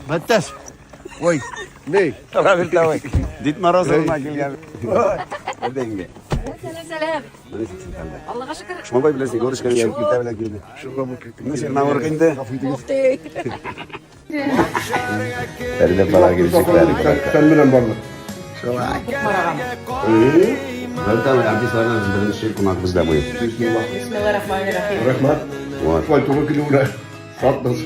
Бәттәш. Ой, ни? Тора бир давай. Дед Мороз урынына килгән. Әдәңгә. Сәлам, сәлам. Аллага шөкер. Шмабай белән син күрешкәнгә китә белән килде. Менә син навырк инде. Фәридә бала килешекләре. Сән белән барлык. Шулай. Бәлки артистлардан беренче кунак бездә бу. Бисмилла. Бисмиллахир-рахманир-рахим. Рәхмәт. Вот. Шулай туры килүенә шатбыз.